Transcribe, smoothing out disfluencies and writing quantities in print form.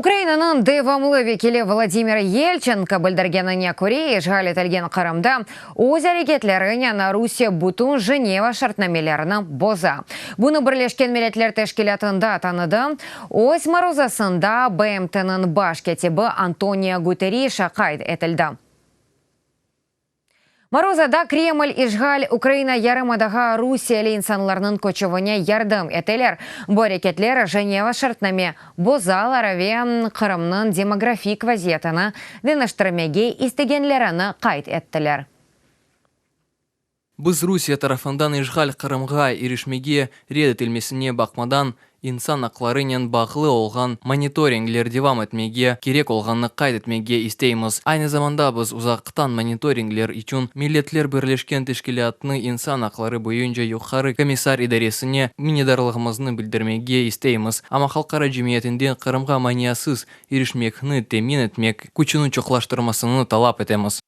Ukrainanıñ devamlı vekili Vladimir Yelçenko bildirgenine köre, işğal etilgen Qırımda öz areketlerinen Rusiye bütün Jeneva şartnamelerini boza. Bunı Birleşken Milletler Teşkilâtında tanıdı. Öz maruzasında BMTnıñ baş kâtibi Antonio Guterişa qayd etildi. Maruzada Kreml işğal Ukraina yarımadağa rusiyeli insanlarnıñ köçüvine yardım eteler, bu areketler Jeneva şartname bozalar ve Qırımnıñ demografik vaziyetini deñiştirmege istegenlerini qayd ettiler. Biz Rusiye tarafından işğal Qırımğa irişmege red etilmesine baqmadan, insan aqlarınen bağlı olğan monitoringler devam etmege kerek olğanını qayd etmege isteymiz. Aynı zamanda biz uzaqtan monitoringler içün Milletler Birleşken Teşkilâtnıñ insan aqları boyunca Yuqarı komissar idaresine minnetdarlığımıznı bildirmege isteymiz, amma halqara cemiyetinden Qırımğa maniasız irişmekni temin etmek küçüni çoqlaştırmasını talap etemiz.